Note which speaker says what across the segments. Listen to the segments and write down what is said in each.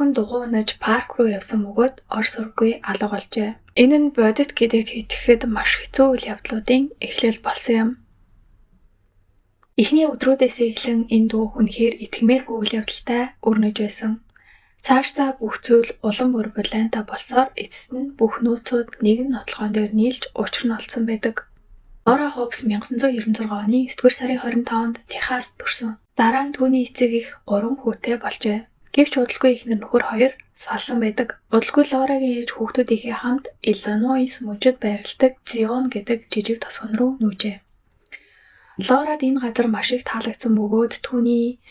Speaker 1: охин дугуй унаж парк руу явсан бөгөөд ор сүргүй алга болжээ. Энэ нь бодит гэдэгт итгэхэд маш хэцүү үйл явдлуудын эхлэл болсон юм. Эхний өдрүүдээс эхлэн энэ дүүх үнэхээр итгэмээргүй үйл явдалтай өрнөж байсан. Цаашдаа бүх зүйл улам бүр булантай болсоор эцэст нь бүх нөөцүүд нэгэн нотолгоон дээр нийлж учир нь олдсон байдаг. Лора Хоббс 1996 оны 9-р сарын 25-нд Техаст төрсөн. Дараа нь түүний эцэг эх 3 хүүтэй болжээ. Гэвч удалгүй эхнэр нөхөр хоёр салсан байдаг. Удалгүй Лорагийн ээж хүүхдүүдийнхээ хамт Иллинойс мужид байрладаг Зион гэдэг жижиг тосгон руу нүүжээ. Лорад энэ газар маш их таалагдсан бөгөөд түүний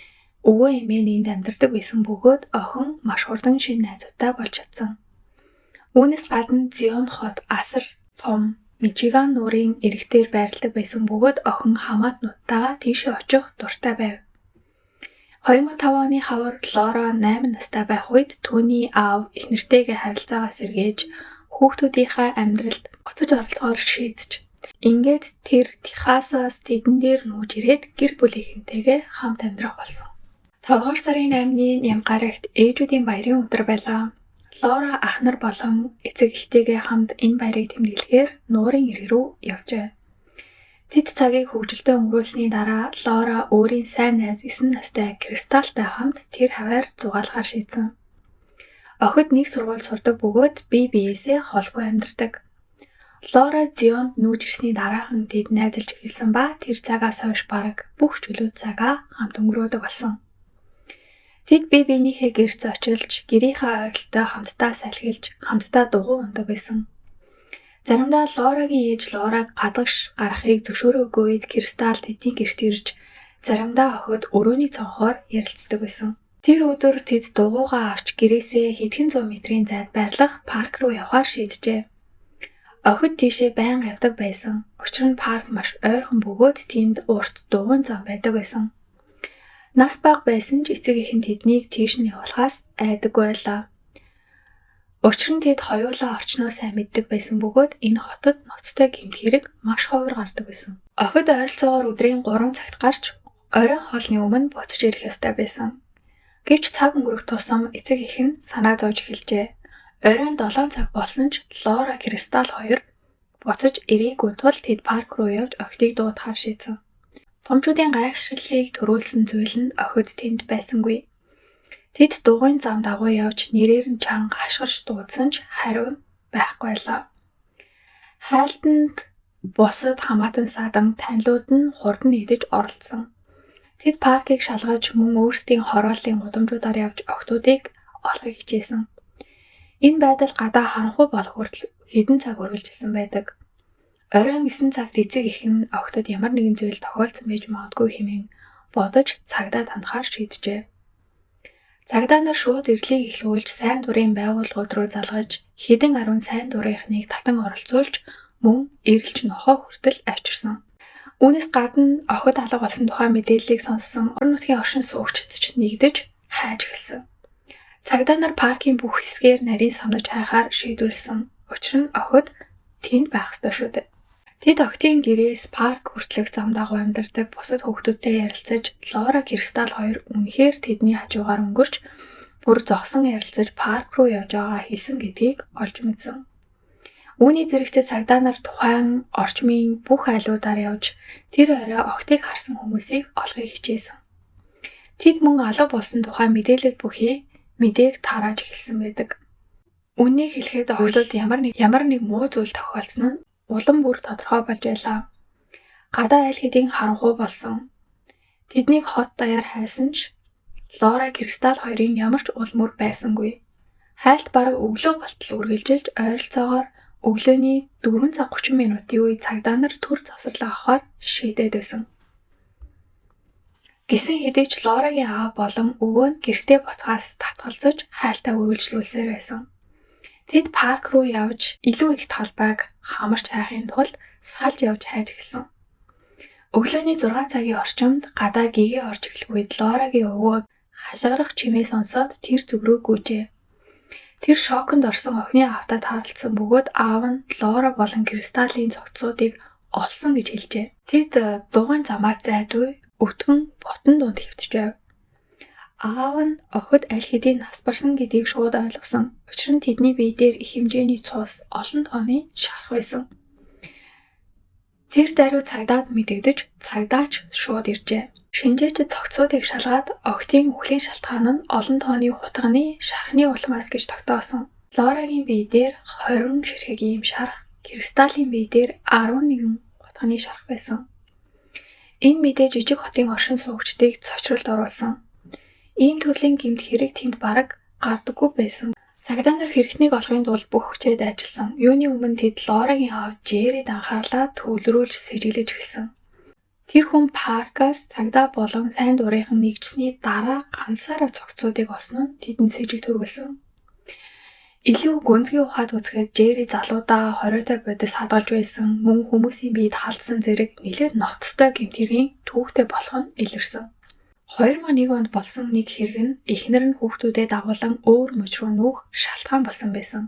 Speaker 1: өвөө эмээ нь энд амьдардаг байсан бөгөөд охин маш хурдан шинэ найзуудтай болж чадсан. Үүнээс гадна Зион хот асар том Мичиган нуурын эрэгтээр байрладаг байсан бөгөөд охин хамаатнуудтайгаа тийшээ очих дуртай байв. 2005 оны хавар Лора 8 настай байх үед түүний аав эхнэртэйгээ харилцаагаа сэргээж хүүхдүүдийнхээ амьдралд буцаж оролцохоор шийдэж ингээд тэр Техасаас тэдэн дээр нүүж ирээд гэр бүлийнхэнтэйгээ хамт амьдрах болсон. 5 дугаар сарын 8-ны ням гарагт ээжүүдийн баярын өдөр байлаа. Лора ах нар болон эцэг эхтэйгээ хамт энэ баярыг тэмдэглэхээр нуурын эрэг рүү явжээ. Тэд цагийг хөгжилтэй өнгөрүүлсэний дараа Лора өөрийн сайн найз 9 настай Кристалтай хамт тэр хавиар зугаалахаар шийдсэн. Охид нэг сургуульд сурдаг бөгөөд бие биесээ холгүй амьдардаг. Лора Зионд нүүж ирсний дараахан тэд найзалж эхэлсэн ба тэр цагаас хойш бараг бүх чөлөө цагаа хамт өнгөрөөдөг болсон. Тэд бие биенийхээ гэрт зочилж, гэрийнхээ ойролттой хамтдаа салхилж, хамтдаа дугуй унадаг байсан. Заримдаа Лорагийн ээж Лораг гадагш гаргахыг зөвшөөрөөгүй үед Кристал тэдний гэрт ирж, заримдаа охид өрөөний цонхоор ярилцдаг байсан. Тэр өдөр тэд дугуйгаа авч гэрээсээ хэдхэн зуун метрийн зайд байрлах парк руу явахаар шийджээ. Охид тийшээ байнга явдаг байсан. Учир нь парк маш ойрхон бөгөөд тэнд урт дугуйн зам байдаг байсан. Нас бага байсан ч эцэг эх нь тэднийг тийш нь явуулахаас айдаггүй байлаа. Учир нь тэд хоёулаа орчноо сайн мэддэг байсан бөгөөд энэ хотод ноцтой гэмт хэрэг маш ховор гардаг байсан. Охид ойролцоогоор өдрийн 3 цагт гарч оройн хоолны өмнө буцаж ирэх ёстой байсан. Гэвч цаг өнгөрөх тусам эцэг эх нь санаа зовж эхэлжээ. Оройн 7 цаг болсон ч Лора Кристал хоёр буцаж ирээгүй тул тэд парк руу явж охидыг дуудахаар шийдсэн. Томчуудын гайхширлыг төрүүлсэн зүйл нь охид тэнд байсангүй. Тэд дугуйн зам дагуу явж нэрээр нь чанга хашгирч дуудсан ч хариу нь байхгүй байлаа. Хайлтанд бусад хамаатан садан танилуд нь хурдан нэгдэж оролцсон. Тэд паркийг шалгаж мөн өөрсдийн хорооллын гудамжуудаар явж охидуудыг олохыг хичээсэн. Энэ байдал гадаа харанхуй болох хүртэл хэдэн цаг үргэлжилсэн байдаг. Оройн 9 цагт эцэг эх нь охидод ямар нэгэн зүйл тохиолдсон байж магадгүй хэмээн бодож цагдаа хандахаар шийджээ. Цагдаа нар шууд ирлийг эхлүүлж сайн дурын байгууллагууд руу залгаж хэдэн арван сайн дурынхныг татан оролцуулж мөн эрэлч нохой хүртэл авчирсан. Үүнээс гадна охид алга болсон тухай мэдээллийг сонссон орон нутгийн оршин суугчид ч нэгдэж хайж эхэлсэн. Цагдаа нар паркийн бүх хэсгээр нарийн самнаж хайхаар шийдвэрлэсэн. Учир нь охид тэнд байх ёстой шүү дээ. Тэд охидын гэрээс парк хүртэлх зам дагуу амьдардаг бусад хүүхдүүдтэй ярилцаж Лора Кристал хоёр үнэхээр тэдний хажуугаар өнгөрч бүр зогсон ярилцаж парк руу явж байгаагаа хэлсэн гэдгийг олж мэдсэн. Үүний зэрэгцээ цагдаа нар тухайн орчмын бүх айлуудаар явж тэр орой охидыг харсан хүмүүсийг олохыг хичээсэн. Тэд мөн алга болсон тухай мэдээлэл бүхий мэдээг тарааж эхэлсэн байдаг. Үнэнийг хэлэхэд охидод ямар нэг муу зүйл тохиолдсон нь улам бүр тодорхой болж байлаа. Гадаа аль хэдийн харанхуй болсон. Тэднийг хот даяар хайсан ч Лора Кристал хоёрын ямар ч ул мөр байсангүй. Хайлт бараг өглөө болтол үргэлжилж ойролцоогоор өглөөний 4 цаг 30 минутын үед цагдаа нар түр завсарлаа авахаар шийдээд байсан. Гэсэн хэдий ч Лорагийн аав болон өвөө нь гэртээ буцахаас татгалзаж хайлтаа үргэлжлүүлсээр байсан. Тэд парк руу явж илүү их талбайг хамарч хайхын тулд салж явж хайж эхэлсэн. Өглөөний 6 цагийн орчимд гадаа гэгээ орж эхлэх үед Лорагийн өвөө хашгирах чимээ сонсоод тэр зүг рүү гүйжээ. Тэр шоконд орсон охины аавтай тааралдсан бөгөөд аав нь Лора болон Кристалын цогцсуудыг олсон гэж хэлжээ. Тэд дугуйн замаар зайдгүй өтгөн ботон дунд хэвтэж байв. Аав нь охид аль хэдийн нас барсан гэдгийг шууд ойлгосон. Учир нь тэдний бие дээр их хэмжээний цус, олон тооны шарх байсан. Тэр даруй цагдаад мэдэгдэж, цагдаач шууд иржээ. Шинжээчид цогцоодыг шалгаад охидын үхлийн шалтгаан нь олон тооны хутганы шархны улмаас гэж тогтоосон. Лорагийн бие дээр 20 ширхэг ийм шарх, Кристалын бие дээр 11 хутганы шарх байсан. Энэ мэдээ жижиг хотын оршин суугчдыг цочролд оруулсан. Ийм төрлийн гэмт хэрэг тэнд бараг гардаггүй байсан. Цагдаа нар хэрэгтнийг олохын тулд бүх хүчээ дайчилсан. Юуны өмнө тэд Лорагийн аав Жеррид анхаарлаа төвлөрүүлж сэжиглэж эхэлсэн. Тэр хүн паркаас цагдаа болон сайн дурынхан нэгжсэний дараа ганцаараа цогцоодыг олсон нь тэдэнд сэжиг төрүүлсэн. Илүү гүнзгий ухаад үзэхэд Жерри залуудаа хориотой бодис хадгалж байсан, мөн хүмүүсийн биед халдсан зэрэг нэлээд ноцтой гэмт хэргийн түүхтэй болох нь илэрсэн. 2001 онд болсон нэг хэрэг нь эхнэр нь хүүхдүүдэд дагуулан өөр мужи руу нүүх шалтгаан болсон байсан.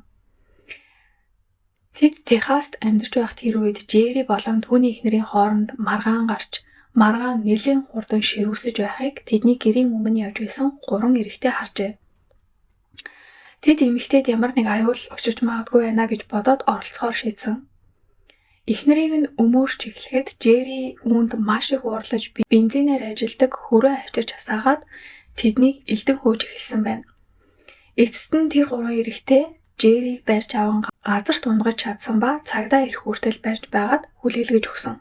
Speaker 1: Тэд Техаст амьдарч байх тэр үед Жерри болон түүний эхнэрийн хооронд маргаан гарч, маргаан нэлээн хурдан ширүүсэж байхыг тэдний гэрийн өмнө явж байсан 3 эрэгтэй харжээ. Тэд эмэгтэйд ямар нэг аюул учирч магадгүй байна гэж бодоод оролцохоор шийдсэн. Эхнэрийг нь өмөөрч эхлэхэд Жерри үүнд маш их уурлаж бензинээр ажилладаг хөрөө авчирч асаагаад тэднийг элдэн хөөж эхэлсэн байна. Эцэст нь тэр 3 эрэгтэй Жеррийг барьж аван газарт унагаж чадсан ба цагдаа ирэх хүртэл барьж байгаад хүлээлгэж өгсөн.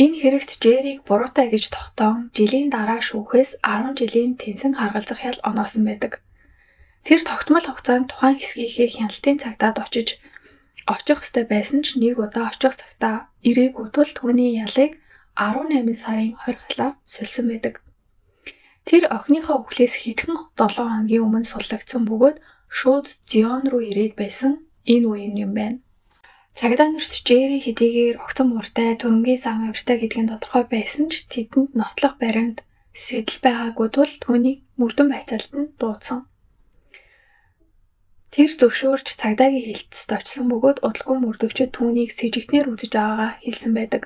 Speaker 1: Энэ хэрэгт Жеррийг буруутай гэж тогтоон жилийн дараа шүүхээс 10 жилийн тэнсэн харгалзах ял оноосон байдаг. Тэр тогтмол хугацаанд тухайн хэсгийнхээ хяналтын цагдаад очих ёстой байсан ч нэг удаа очих цагтаа ирээгүй тул түүний ялыг 18 сарын 20 халаар сольсон байдаг. Тэр охиныхоо үхлээс хэдхэн 7 хоногийн өмнө суллагдсан бөгөөд шууд Зион руу ирээд байсан энэ үеийн юм байна. Цагдаа нарт Жерри хэдийгээр огцом ууртай, төрөмгийн зан авиртай гэдг нь тодорхой байсан ч тэдэнд нотлох баримт сэтэл байгаагүй тул түүнийг мөрдөн байцаалд нь дуудсан. Тэр зөвшөөрч цагдаагийн хэлтсэд очсон бөгөөд удалгүй мөрдөгчид түүнийг сэжигтнээр үзэж байгаагаа хэлсэн байдаг.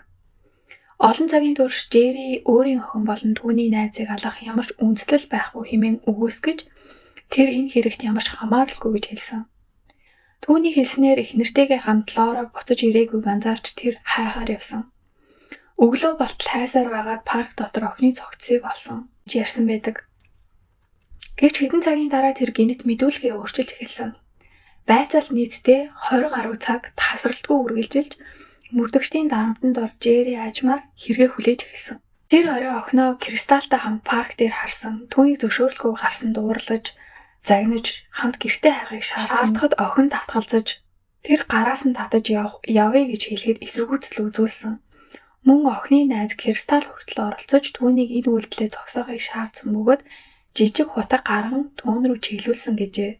Speaker 1: Олон цагийн турш Жерри өөрийн охин болон түүний найзыг алах ямар ч үндэслэл байхгүй хэмээн үгүйсгэж тэр энэ хэрэгт ямар ч хамааралгүй гэж хэлсэн. Түүний хэлснээр эхнэртэйгээ хамт Лораг буцаж ирээгүйг анзаарч тэр хайхаар явсан. Өглөө болтол хайсаар байгаад парк дотор охины цогцсыг олсон гэж ярьсан байдаг. Гэвч хэдэн цагийн дараа тэр гэнэт мэдүүлгээ өөрчилж эхэлсэн. Байцаалт нийтдээ 20 гаруй цаг тасралтгүй үргэлжилж мөрдөгчдийн дарамтанд орж Жерри аажмаар хэрэгээ хүлээж эхэлсэн. Тэр орой охиноо Кристалтай хамт парк дээр харсан. Түүнийг зөвшөөрлгүй гарсанд уурлаж, загнаж, хамт гэртээ харихыг шаардахад охин татгалзаж тэр гараас нь татаж явъя гэж хэлэхэд эсэргүүцэл үзүүлсэн. Мөн охины найз Кристал хүртэл оролцож түүнийг энэ үйлдэлээ зогсоохыг шаардсан бөгөөд жижиг хутга гарган түүн рүү чиглүүлсэн гэжээ.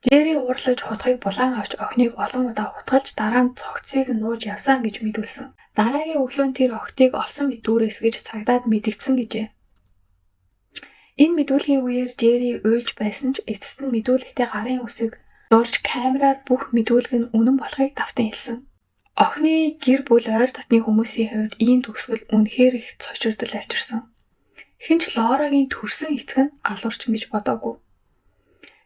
Speaker 1: Жерри уурлаж хутгийг булаан авч охиныг олон удаа хутгалж дараа нь цогцыг нууж явсан гэж мэдүүлсэн. Дараагийн өглөө нь тэр охидыг олсон мэт дүүрээс гэж цагдаад мэдэгдсэн гэжээ. Энэ мэдүүлгийн үеэр Жерри уйлж байсан ч эцэст нь мэдүүлэгтээ гарын үсэг зурж камераар бүх мэдүүлэг нь үнэн болохыг давтан хэлсэн. Охины гэр бүл ойр дотны хүмүүсийн хувьд ийм төгсгөл үнэхээр их цочирдол авчирсан. Хэн ч Лорагийн төрсөн эцэг нь алуурчин гэж бодоогүй.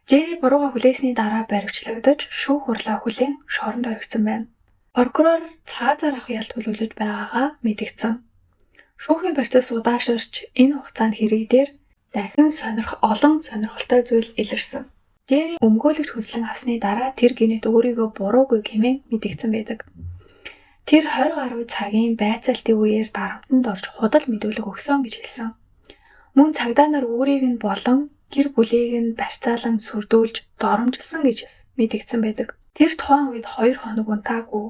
Speaker 1: Жерри буруугаа хүлээсний дараа баривчлагдаж шүүх хурлаа хүлээн шоронд орхисон байна. Прокурор цаазаар авах ял төлөвлөж байгаагаа мэдэгдсэн. Шүүхийн процесс удааширч энэ хугацаанд хэрэг дээр дахин олон сонирхолтой зүйл илэрсэн. Жерри өмгөөлөгч хүслэн авсны дараа тэр гэнэт өөрийгөө буруугүй хэмээн мэдэгдсэн байдаг. Тэр 20 гаруй цагийн байцаалтын үеэр дарамтанд орж худал мэдүүлэг өгсөн гэж хэлсэн. Мөн цагдаа нар өөрийг нь болон гэр бүлийг нь барьцаалан сүрдүүлж доромжилсон гэж мэдэгдсэн байдаг. Тэр тухайн үед 2 хоног унтаагүй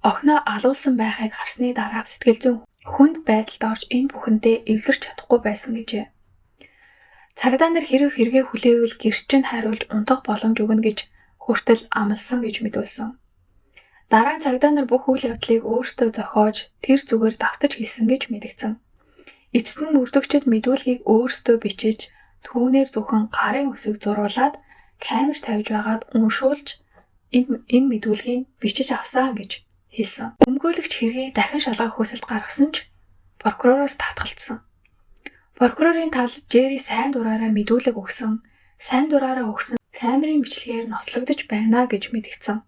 Speaker 1: охиноо алуулсан байхыг харсны дараа сэтгэл зүйн хүнд байдалд орж энэ бүхэндээ эвлэрч чадахгүй байсан гэжээ. Цагдаа нар хэрэв хэрэгээ хүлээвэл гэрч нь хариулж унтах боломж өгнө гэж хүртэл амласан гэж мэдүүлсэн. Дараа нь цагдаа нар бүх үйл явдлыг өөрсдөө зохиож тэр зүгээр давтаж хэлсэн гэж мэдэгдсэн. Эцэст нь мөрдөгчид мэдүүлгийг өөрсдөө бичиж түүнээр зөвхөн гарын үсэг зуруулаад камер тавьж байгаад уншуулж энэ мэдүүлгийг бичиж авсан гэж хэлсэн. Өмгөөлөгч хэргийг дахин шалгах хүсэлт гаргасан ч прокуророос татгалзсан. Прокурорын тал Жерри сайн дураараа мэдүүлэг өгсөн, сайн дураараа өгсөн камерын бичлэгээр нотлогдож байна гэж мэдгдсэн.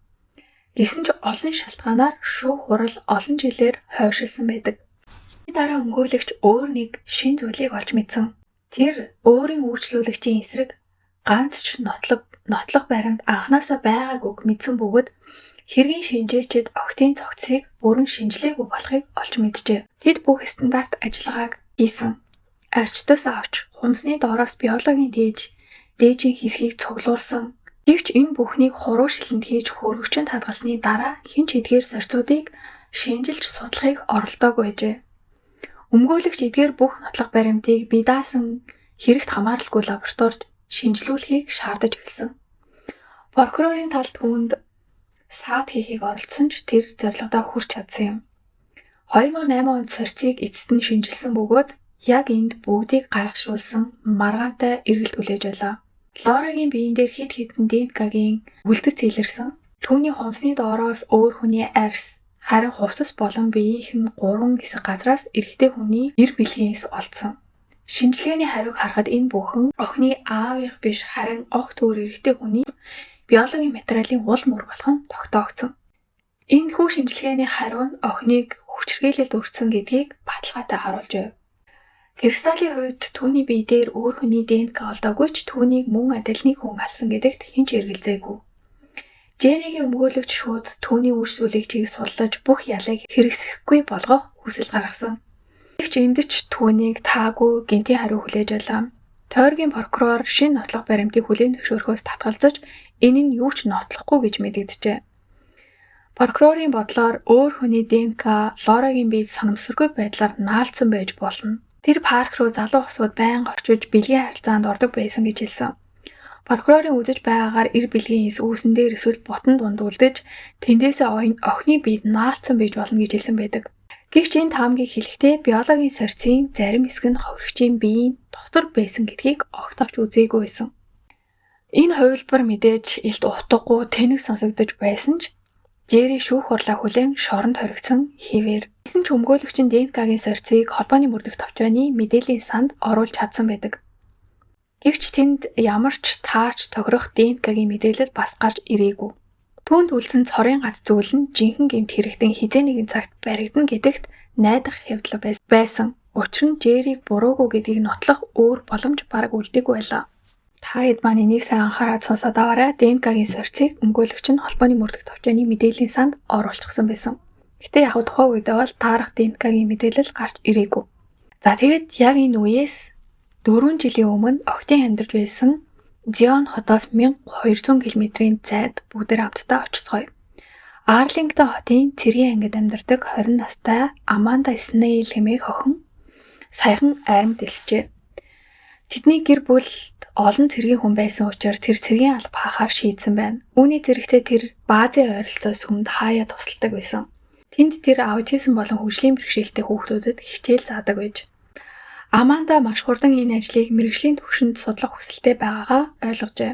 Speaker 1: Гэсэн ч олон шалтгаанаар шүүх хурал олон жилээр хойшилсан байдаг. Дараа өмгөөлөгч өөр нэг шинэ зүйлийг олж мэдсэн. Тэр өөрийн үйлчлүүлэгчийн эсрэг ганц ч нотлох баримт анхнаасаа байгаагүйг мэдсэн бөгөөд хэргийн шинжээчид охидын цогцсыг бүрэн шинэчлээгүй болохыг олж мэджээ. Тэд бүх стандарт ажиллагааг хийсэн. Арчдаас авч хумсны доороос биологийн дээжийн хэсгийг цуглуулсан. Гэвч энэ бүхнийг хуруу шилэнд хийж хөргөгчинд хадгалсны дараа хэн ч эдгээр сорьцуудыг шинэчилж судлахыг оролдоогүй байжээ. Өмгөөлөгч эдгээр бүх нотлох баримтыг бие даасан хэрэгт хамааралгүй лабораторид шинэчлүүлэхийг шаардаж эхэлсэн. Прокурорын тал түүнд саад хийхийг оролдсон ч тэр зорилгодоо хүрч чадсан юм. 2008 онд сорьцыг эцэст нь шинэчилсэн бөгөөд яг энд бүгдийг гайхшруулсан маргаантай эргэлт хүлээж байлаа. Лорагийн биен дээр хэд хэдэн ДНК-гийн үлдэц илэрсэн. Түүний хумсны доороос өөр хүний арьс, харин хувцас болон биеийнх нь 3 хэсэг газраас эрэгтэй хүний эр бэлгийн эс олдсон. Шинжилгээний хариуг харахад энэ бүхэн охины аавынх биш, харин огт өөр эрэгтэй хүний биологийн материалын уул мөр болох нь тогтоогдсон. Энэхүү шинжилгээний хариу нь охиныг хүчирхийлэлд өртсөн гэдгийг баталгаатай харуулж байв. Кристалын хувьд түүний бие дээр өөр хүний ДНК олдоогүй ч түүнийг мөн адил нэг хүн алсан гэдэгт хэн ч эргэлзээгүй. Жерригийн өмгөөлөгч шууд түүний үйлчлүүлэгчийг судлаж бүх ялыг хэрэгсэхгүй болгох хүсэл гаргасан. Гэвч энд ч түүнийг таагүй гэнтийн хариу хүлээж байлаа. Тойргийн прокурор шинэ нотлох баримтыг хүлээн зөвшөөрөхөөс татгалзаж энэ нь юу ч нотлохгүй гэж мэдэгджээ. Прокурорын бодлоор өөр хүний ДНК Лорагийн биед санамсаргүй байдлаар наалдсан байж болно. Тэр парк руу залуу хосууд байнга очиж бэлгийн харилцаанд ордог байсан гэж хэлсэн. Прокурорын үзэж байгаагаар эр бэлгийн эс үүсэн дээр эсвэл ботон дунд үлдэж тэндээсээ охины биед наалдсан байж болно гэж хэлсэн байдаг. Гэвч энэ таамгийг хэлэхдээ биологийн сорьцын зарим хэсэг нь хохирогчийн биеийн дотор байсан гэдгийг огт авч үзээгүй байсан. Энэ хувилбар мэдээж илт утгагүй тэнэг сонсогдож байсан ч Жерри шүүх хурлаа хүлээн шоронд хоригдсон хэвээр. Гэсэн ч өмгөөлөгч нь ДНК-гийн сорьцыг холбооны мөрдөх товчооны мэдээллийн санд оруулж чадсан байдаг. Гэвч тэнд ямар ч таарч тохирох ДНК-гийн мэдээлэл бас гарч ирээгүй. Түүнд үлдсэн цорын гац зүйл нь жинхэнэ гэмт хэрэгтэн хэзээ нэгэн цагт баригдана гэдэгт найдах хавьдлага байсан. Учир нь Жерриг буруугүй гэдгийг нотлох өөр боломж бараг үлдээгүй байлаа. Та хэд маань энийг сайн анхаарал сонсоод аваарай. ДНК-гийн сорьцыг өмгөөлөгч нь холбооны мөрдөх товчооны мэдээллийн санд оруулчихсан байсан. Гэтэ яг тухайн үедээ бол таарах ДНК-гийн мэдээлэл гарч ирээгүй. За тэгээд яг энэ үеэс 4 жилийн өмнө охидын амьдарч байсан Зион хотоос 1200 км-ийн зайд бүгдээр хамтдаа очицгоё. Арлингтон хотын цэргийн ангид амьдардаг 20 настай Аманда Снейл хэмээх охин саяхан армид элсжээ. Тэдний гэр бүлд олон цэргийн хүн байсан учраас тэр цэргийн алба хаахаар шийдсэн байна. Үүний зэрэгцээ тэр баазын ойролцоо сүмд хаяа тусалдаг байсан. Тэнд тэр аутизм болон хөгжлийн бэрхшээлтэй хүүхдүүдэд хичээл заадаг байж. Аманда маш хурдан энэ ажлыг мэргэжлийн түвшинд судлах хүсэлтэй байгаагаа ойлгожээ.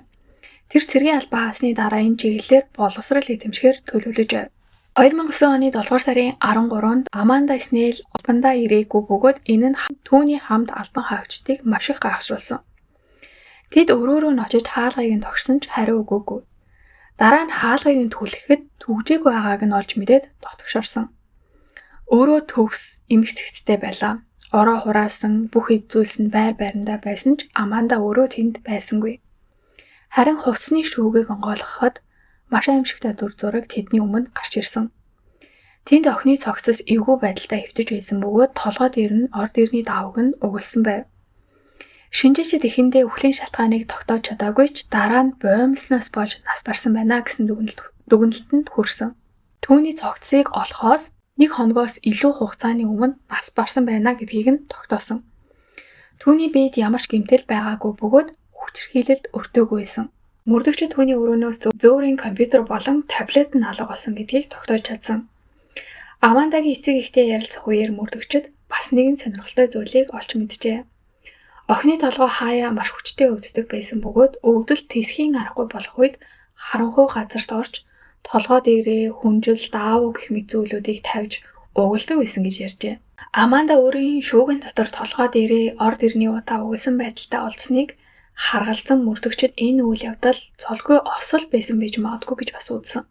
Speaker 1: Тэр цэргийн албаа хаасны дараа энэ чиглэлээр боловсрол эзэмшихээр төлөвлөж байв. 2009 оны 7 дугаар сарын 13-нд Аманда Снейл албандаа ирээгүй бөгөөд энэ нь түүний хамт албан хаагчдыг маш их гайхашруулсан. Тэд өрөө рүү нь очиж хаалгыг нь тогшсон ч хариу өгөөгүй. Дараа нь хаалгыг нь түлхэхэд түгжээгүй байгааг нь олж мэдээд дотогшорсон. Өөрөө төгс эмх цэгцтэй байлаа. Ороо хураасан бүх эд зүйлс нь байр байрандаа байсан ч Аманда өөрөө тэнд байсангүй. Харин хувцсны шүүгийг онгойлгоход маш аимшигтай дүр зураг тэдний өмнө гарч ирсэн. Тэнд охины цогцос эвгүй байдалтай хэвтэж байсан бөгөөд толгой дээр нь ор дэрний давг нь угалсан байв. Шинжээчид эхэндээ үхлийн шалтгааныг тогтоож чадаагүй ч дараа нь буймлсноос болж нас барсан байна гэсэн дүгнэлтэнд хүрсэн. Түүний цогцсыг олохоос нэг хоногоос илүү хугацааны өмнө нас барсан байна гэдгийг нь тогтоосон. Түүний биед ямар ч гэмтэл байгаагүй бөгөөд хүчирхийлэлд өртөөгүй байсан. Мөрдөгчид түүний өрөөнөөс зөөрийн компьютер болон таблет нь алга болсон гэдгийг тогтоож чадсан. Амандагийн эцэг эхтэй ярилцах үеэр мөрдөгчид бас нэгэн сонирхолтой зүйлийг олж мэджээ. Охины толгой хаяа маш хүчтэй өвддөг байсан бөгөөд өвдөлт тэсхийн аргагүй болох үед харанхуй газарт орж толгой дээрээ хүнжил, даавуу гэх мэт зүйлүүдийг тавьж угалдаг байсан гэж ярьжээ. Аманда өөрийн шүүгэн дотор толгой дээрээ орд ирний удаа угилсан байдалтай олдсныг харгалзан мөрдөгчид энэ үйл явдал цолгүй осол байсан байж магадгүй гэж бас үзсэн.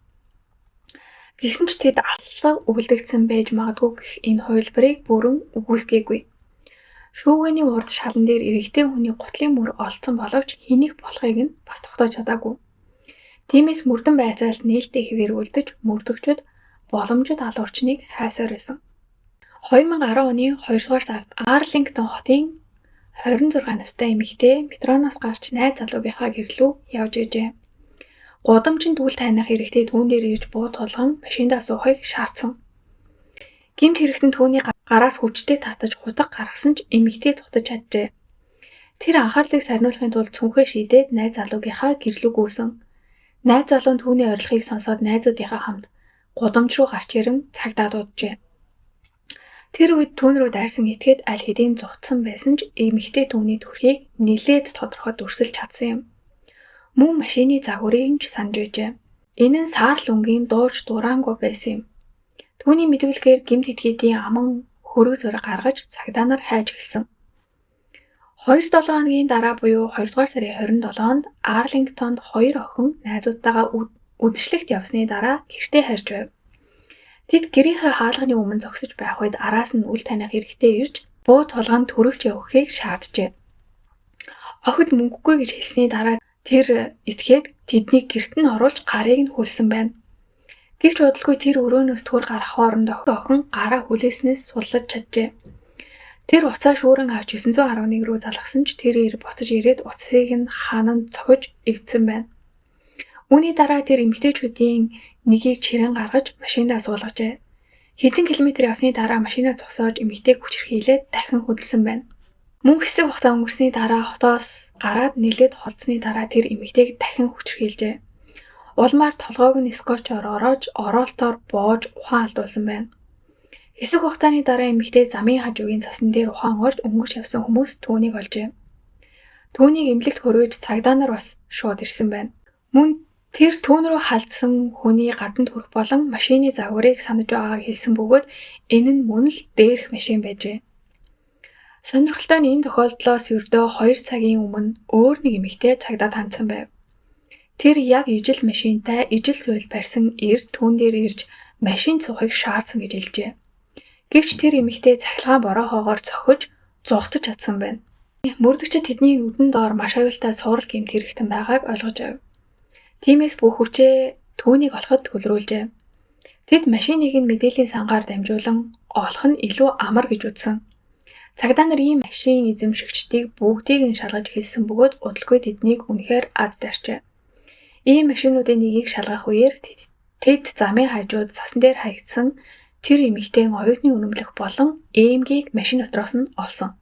Speaker 1: Гэсэн ч тэд аллага үгэлдэгдсэн байж магадгүй гэх энэ хувилбарыг бүрэн үгүйсгээгүй. Шүүгээний урд шалан дээр эрэгтэй хүний гутлын мөр олдсон боловч хэнийх болохыг нь бас тогтоож чадаагүй. Тиймээс мөрдөн байцаалт нээлттэй хэвээр үлдэж мөрдөгчид боломжит алуурчныг хайсаар байсан. 2010 оны 2 дугаар сард Арлингтон хотын 26 настай эмэгтэй метроноос гарч найз залуугийнхаа гэр лүү явж байжээ. Гудамжинд үл таних эрэгтэй түүн дээр ирж буу тулган машиндаа суухыг шаардсан. Гэмт хэрэгт нь түүний гараас хүчтэй татаж хутга гаргасан ч эмэгтэй зугтаж чаджээ. Тэр анхаарлыг сарниулахын тулд цүнхээ шидээд найз залуугийнхаа гэр лүү гүйсэн. Найз залуу нь түүний орилохыг сонсоод найзуудынхаа хамт гудамж руу гарч ирэн цагдаа дууджээ. Тэр үед түүн рүү дайрсан этгээд аль хэдийн зугтсан байсан ч эмэгтэй түүний төрхийг нилээд тодорхой дүрсэлж чадсан юм. Мөн машины загварыг нь ч санаж байжээ. Энэ нь саарл өнгийн дууж дураангүй байсан юм. Түүний мэдүүлгээр гэмт этгээдийн аман хөрөг зураг гаргаж цагдаа нар хайж эхэлсэн. 2-7 хоногийн дараа буюу 2 дугаар сарын 27-нд Арлингтонд хоёр охин найзуудтайгаа үдшилтэд явсны дараа гэртээ харж байв. Тэд гэрийнхээ хаалганы өмнө зогсож байх үед араас нь үл таних эрэгтэй ирж буу тулганд төрөвч явахыг шаарджээ. Охид мөнгөгүй гэж хэлсний дараа тэр этгээд тэднийг гэрт нь оруулж гарыг нь хүлсэн байна. Гэвч удалгүй тэр өрөөнөөс түр гарах хооронд охин гараа хүлээснээс суллаж чаджээ. Тэр утсаа шүүрэн авч 911 рүү залгасан ч тэр ир буцаж ирээд утсыг нь хананд цохиж эвдсэн байна. Үүний дараа тэр эмэгтэйчүүдийн нэгийг чирэн гаргаж машиндаа суулгажээ. Хэдэн километр явсны дараа машинаа зогсоож эмэгтэйг хүчирхийлээд дахин хөдөлсөн байна. Мөн хэсэг хугацаа өнгөрсний дараа хотоос гараад нэлээд холдсны дараа тэр эмэгтэйг дахин хүчирхийлжээ. Улмаар толгойг нь скотчоор ороож, ороолтоор боож ухаан алдуулсан байна. Хэсэг хугацааны дараа эмэгтэй замын хажуугийн цасан дээр ухаан орж өнгөрч явсан хүмүүс түүнийг олжээ. Түүнийг эмнэлэгт хүргэж цагдаа нар бас шууд ирсэн байна. Мөн тэр түүн рүү халдсан хүний гаданд хүрэх болон машины загварыг санаж байгааг хэлсэн бөгөөд энэ нь мөн л дээрх машин байжээ. Сонирхолтой нь энэ тохиолдлоос ердөө 2 цагийн өмнө өөр нэг эмэгтэй цагдаад хандсан байв. Тэр яг ижил машинтай ижил зүйл барьсан эр түүн дээр ирж машин цухыг шаардсан гэж хэлжээ. Гэвч тэр эмэгтэй цахилгаан бороо хоогоор цохиж зугтаж чадсан байна. Мөрдөгчид тэдний нүдэн доор маш аюултай цуврал гэмт хэрэгтэн байгааг ойлгож байв. Тиймээс бүх хүчээ түүнийг олоход төвлөрүүлжээ. Тэд машиныг нь мэдээллийн сангаар дамжуулан олох нь илүү амар гэж үзсэн. Цагдаа нар ийм машин эзэмшигчдийг бүгдийг нь шалгаж эхэлсэн бөгөөд удалгүй тэднийг үнэхээр аз дайрчээ. Ийм машинуудын нэгийг шалгах үеэр тэд замын хажууд цасан дээр хаягдсан тэр эмэгтэйн оюутны үнэмлэх болон ээмгийг машин дотроос нь олсон.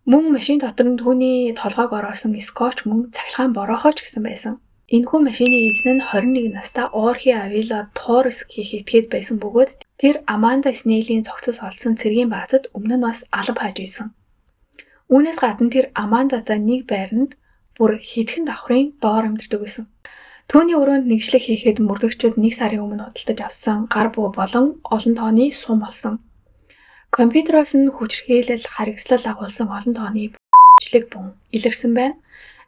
Speaker 1: Мөн машин дотор нь түүний толгойг ороосон скотч мөн цахилгаан бороо ч гэсэн байсан. Энэхүү машины эзэн нь 21 настай Орхи Авила Торрес гэх этгээд байсан бөгөөд тэр Аманда Снелийн цогцос олдсон цэргийн баазад өмнө нь бас алба хааж байсан. Үүнээс гадна тэр Амандатай нэг байранд бүр хэдхэн давхрын доор амьдардаг байсан. Түүний өрөөнд нэгжлэг хийхэд мөрдөгчид нэг сарын өмнө худалдаж авсан гар буу болон олон тооны сум олсон. Компьютероос нь хүчирхийлэл, харгислал агуулсан олон тооны бичлэг бун илэрсэн байна.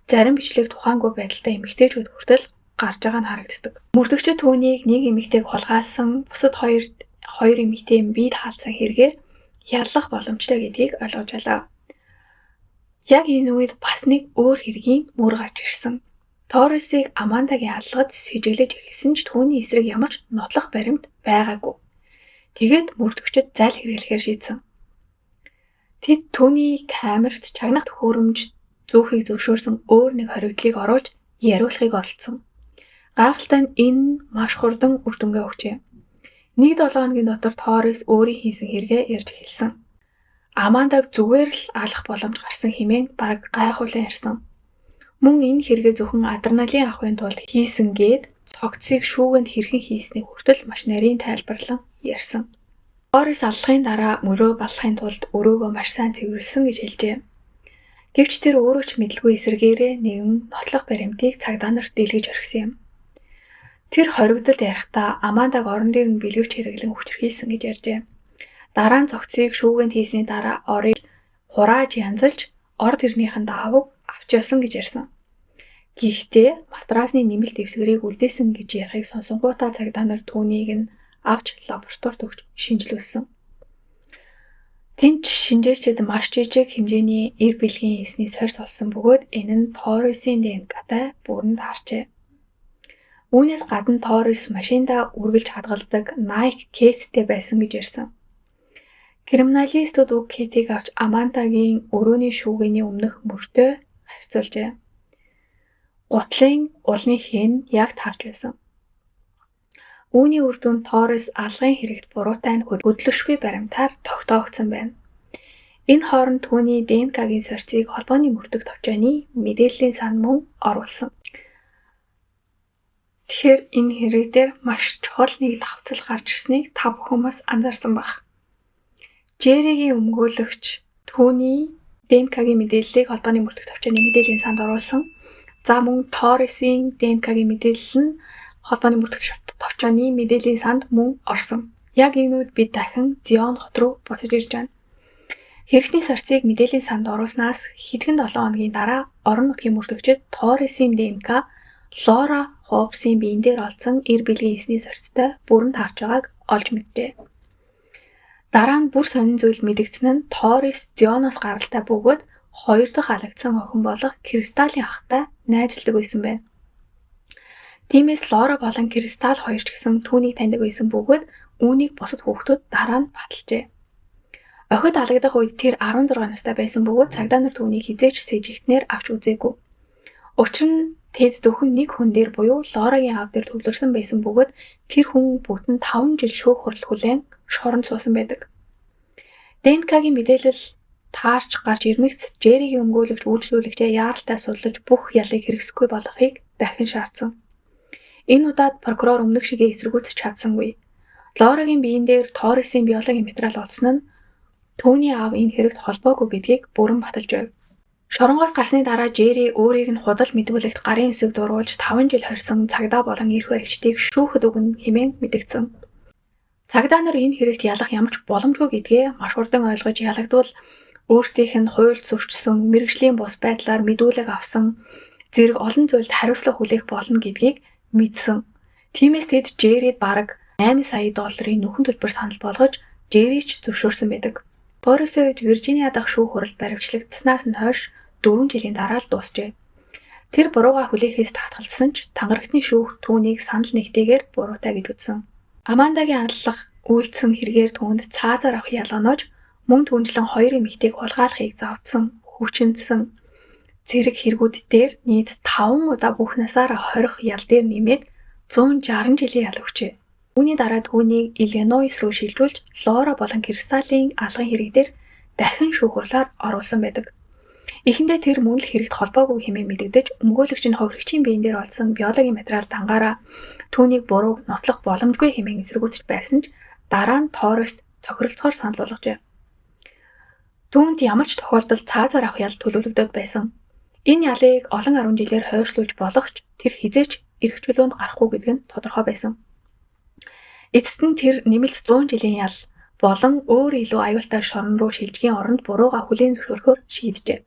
Speaker 1: Зарим бичлэг тухаангүй байдалтай эмэгтэйчүүд хүртэл гарч байгаа нь харагддаг. Мөрдөгчид түүнийг нэг эмэгтэйг хулгайлсан, бусад хоёр эмэгтэй биед хаалцсан хэрэгээр яллах боломжтой гэдгийг ойлгож байлаа. Яг энэ үед бас нэг өөр хэргийн мөр гарч ирсэн. Торресыг Амандагийн аллагад сэжиглэж эхэлсэн ч түүний эсрэг ямар ч нотлох баримт байгаагүй. Тэгээд мөрдөгчид зал хэрэглэхээр шийдсэн. Тэд түүний камерт чагнах төхөөрөмж зүүхийг зөвшөөрсөн өөр нэг хоригдлыг оруулж яриулахыг оролдсон. Гайхалтай нь энэ маш хурдан үр дүнгээ өгчээ. Нэг 7 хоногийн дотор Торрес өөрийн хийсэн хэрэгээ ярьж эхэлсэн. Амандаг зүгээр л алах боломж гарсан хэмээн бараг гайхуулан ярьсан. Мөн энэ хэрэгээ зөвхөн адреналин авахын тулд хийсэн гээд цогцыг шүүгэнд хэрхэн хийснийг хүртэл маш нарийн тайлбарлан ярьсан. Торрес аллахын дараа мөрөө баллахын тулд өрөөгөө маш сайн цэвэрлсэн гэж хэлжээ. Гэвч тэр өөрөө ч мэдлгүй эсрэгээрээ нэгэн нотлох баримтыг цагдаа нарт дийлгэж орхисон юм. Тэр хоригдолд ярихдаа Амандаг орон дээр нь бэлгэвч хэрэглэн хүчирхийлсэн гэж ярьжээ. Дараа нь цогцыг шүүгээнд хийсний дараа орыг хурааж янзалж ор тэрнийхэн даавууг авч явсан гэж ярьсан. Гэхдээ матрасны нэмэлт дэвсгэрийг үлдээсэн гэж ярихыг сонсонгуутаа цагдаа нар түүнийг нь авч лабораторид өгч шинжилүүлсэн. Тэнд шинжээчид маш жижиг хэмжээний эр бэлгийн эсний сорьц олсон бөгөөд энэ нь Торресын ДНК-тай бүрэн таарчээ. Үүнээс гадна Торрес машиндаа үргэлж хадгалдаг Nike кедтэй байсан гэж ярьсан. Криминалистууд уг кедийг авч Амандагийн өрөөний шүүгээний өмнөх мөртөө харьцуулжээ. Гутлын улны хэн яг таарч байсан. Үүний үр дүнд Торрес алгын хэрэгт буруутай нь хөдлөшгүй баримтаар тогтоогдсон байна. Энэ хооронд түүний ДНК-гийн сорьцыг холбооны мөрдөх товчооны мэдээллийн сан мөн оруулсан. Тэгэхээр энэ хэрэг дээр маш чухал нэг давхцал гарч ирснийг та бүхэн бас анзаарсан байх. Жерригийн өмгөөлөгч түүний ДНК-гийн мэдээллийг холбооны мөрдөх товчооны мэдээллийн санд оруулсан. За мөн Торресын ДНК-гийн мэдээлэл нь холбооны мөрдөх товчооны мэдээллийн санд мөн орсон. Яг энэ үед бид дахин Зион хот руу буцаж ирж байна. Хэрэгтний сорьцыг мэдээллийн санд оруулснаас хэдхэн 7 хоногийн дараа орон нутгийн мөрдөгчид Торресын ДНК Лора Хоббсын биен дээр олдсон эр бэлгийн эсний сорьцтой бүрэн таарч байгааг олж мэджээ. Дараа нь бүр сонин зүйл мэдэгдсэн нь Торрес Зионоос гаралтай бөгөөд хоёр дахь алагдсан охин болох Кристалын ахтай найзалдаг байсан байна. Тиймээс Лора болон Кристал хоёр ч гэсэн түүнийг таньдаг байсан бөгөөд үүнийг бусад хүүхдүүд дараа нь баталжээ. Охид алагдах үед тэр 16 настай байсан бөгөөд цагдаа нар түүнийг хэзээ ч сэжигтнээр авч үзээгүй. Учир нь тэд зөвхөн нэг хүн дээр буюу Лорагийн аав дээр төвлөрсөн байсан бөгөөд тэр хүн бүтэн 5 жил шүүх хурал хүлээн шоронд суусан байдаг. ДНК-гийн мэдээлэл таарч гарч ирмэгц Жерригийн өмгөөлөгч үйлчлүүлэгчээ яаралтай судлаж бүх ялыг хэрэгсэхгүй болгохыг дахин шаардсан. Энэ удаад прокурор өмнөх шигээ эсэргүүцэж чадсангүй. Лорагийн биен дээр Торресын биологийн материал олдсон нь түүний аав энэ хэрэгт холбоогүй гэдгийг бүрэн баталж байв. Шоронгоос гарсны дараа Жерри өөрийг нь худал мэдүүлэгт гарын үсэг зуруулж 5 жил хорьсон цагдаа болон эрх баригчдыг шүүхэд өгнө хэмээн мэдэгдсэн. Цагдаа нар энэ хэрэгт ялах ямар ч боломжгүй гэдгээ маш хурдан ойлгож ялагдвал өөрсдийнх нь хуульд зөрчсөн, мэргэжлийн бус байдлаар мэдүүлэг авсан зэрэг олон зүйлд хариуцлага хүлээх болно гэдгийг мэдсэн. Тиймээс тэд Жеррид бараг 8 сая долларын нөхөн төлбөр санал болгож Жерри ч зөвшөөрсөн байдаг. Торресын хувьд Виржиниа дахь шүүх хуралд баривчлагдсанаас нь хойш 4 жилийн дараа л дуусжээ. Тэр буруугаа хүлээхээс татгалзсан ч тангарагтны шүүх түүнийг санал нэгтэйгээр буруутай гэж үзсэн. Амандагийн аллах үйлдсэн хэрэгээр түүнд цаазаар авах ял оноож мөн түншлэн хоёр эмэгтэйг хулгайлахыг зовдсон, хүчиндсэн зэрэг хэрэгүүд дээр нийт 5 удаа бүх насаараа хорих ял дээр нэмээд 160 жилийн ял өгчээ. Үүний дараа түүнийг Иллинойс руу шилжүүлж Лора болон Кристалын алган хэрэг дээр дахин шүүх хурлаар оруулсан байдаг. Эхэндээ тэр мөн л хэрэгт холбоогүй хэмээн мэдэгдэж, өмгөөлөгч нь хохирогчийн биен дээр олдсон биологийн материал дангаараа түүнийг бурууг нотлох боломжгүй хэмээн эсэргүүцэж байсан ч дараа нь Торрест тохиролцоогоор санал болгожээ. Түүнд ямар ч тохиолдолд цаазаар авах ял төлөвлөгдөөд байсан. Энэ ялыг олон 10 жилээр хойшлуулж болох ч тэр хэзээ ч эрх чөлөөнд гарахгүй гэдэг нь тодорхой байсан. Эцэст нь тэр нэмэлт 100 жилийн ял болон өөр илүү аюултай шорон руу шилжихийн оронд буруугаа хүлээн зөвшөөрөхөөр шийджээ.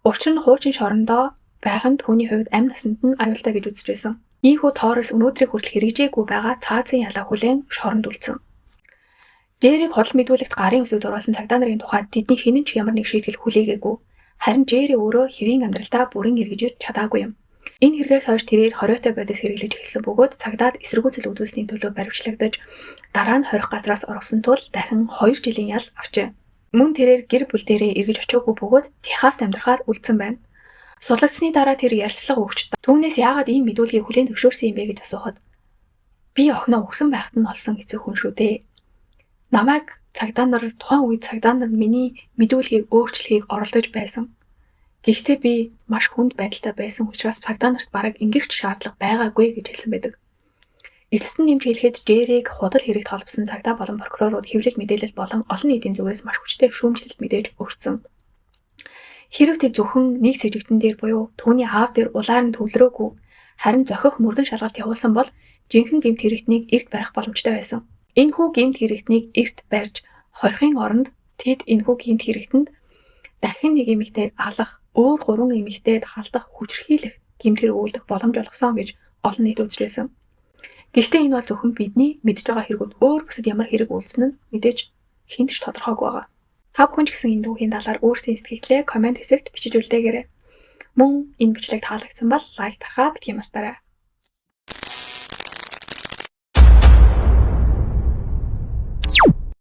Speaker 1: Учир нь хуучин шорондоо байх нь түүний хувьд амь насанд нь аюултай гэж үзэж байсан. Ийнхүү Торрес өнөөдрийг хүртэл хэрэгжээгүй байгаа цаазын ялаа хүлээн шоронд үлдсэн. Жерриг худал мэдүүлэгт гарын үсэг зурулсан цагдаа нарын тухай тэдний хэн нь ч ямар нэг шийтгэл хүлээгээгүй. Харин Жерри өөрөө хэвийн амьдралдаа бүрэн эргэж ирж чадаагүй юм. Энэ хэрэгээс хойш тэрээр хориотой бодис хэрэглэж эхэлсэн бөгөөд цагдаад эсэргүүцэл үзүүлсний төлөө баривчлагдаж дараа нь хорих газраас оргосон тул дахин 2 жилийн ял авчээ. Мөн тэрээр гэр бүл дээрээ эргэж очиагүй бөгөөд Техаст амьдрахаар үлдсэн байна. Судлагдсаны дараа тэр ярилцлага өгч түүнээс яагаад ийм мэдүүлгийг хүлээн зөвшөөрсөн юм бэ гэж асуухад би охиноо өгсөн байхад нь олсон эцэг хүн шүү дээ. Намайг цагдаа нар тухайн үед цагдаа нар миний мэдүүлгийг өөрчлөхийг оролдож байсан. Гэхдээ би маш хүнд байдалтай байсан учраас цагдаа нарт бараг ингэх ч шаардлага байгаагүй гэж хэлсэн байдаг. Эцэст нь нэмж хэлэхэд Жерриг худал хэрэгт холбосон цагдаа болон прокурорууд хэвлэл мэдээлэл болон олон нийтийн зүгээс маш хүчтэй шүүмжлэлт мэдээж өгсөн. Хэрэв тэд зөвхөн нэг сэжигтэн дээр буюу түүний аав дээр улаар нь төвлөрөөгүй харин зохих мөрдөн шалгалт явуулсан бол жинхэнэ гэмт хэрэгтнийг эрт барих боломжтой байсан. Энэхүү гэмт хэрэгтнийг эрт барьж хорихын оронд тэд энэхүү гэмт хэрэгтэнд дахин нэг эмэгтэйг алах, өөр 3 эмэгтэйд халдах, хүчирхийлэх гэмт хэрэг үйлдэх боломж олгосон гэж олон нийт үзэж байсан. Гэхдээ энэ бол зөвхөн бидний мэдж байгаа хэрэгүүд. Өөр бусад ямар хэрэг үйлдсэн нь мэдээж хэнд ч тодорхойгүй байгаа. Та бүхэн ч гэсэн энэ дүүхийн талаар өөрсдийн сэтгэгдлээ comment хэсэгт бичиж үлдээгээрэй. Мөн энэ бичлэг таалагдсан бол like дарахаа битгий мартаарай.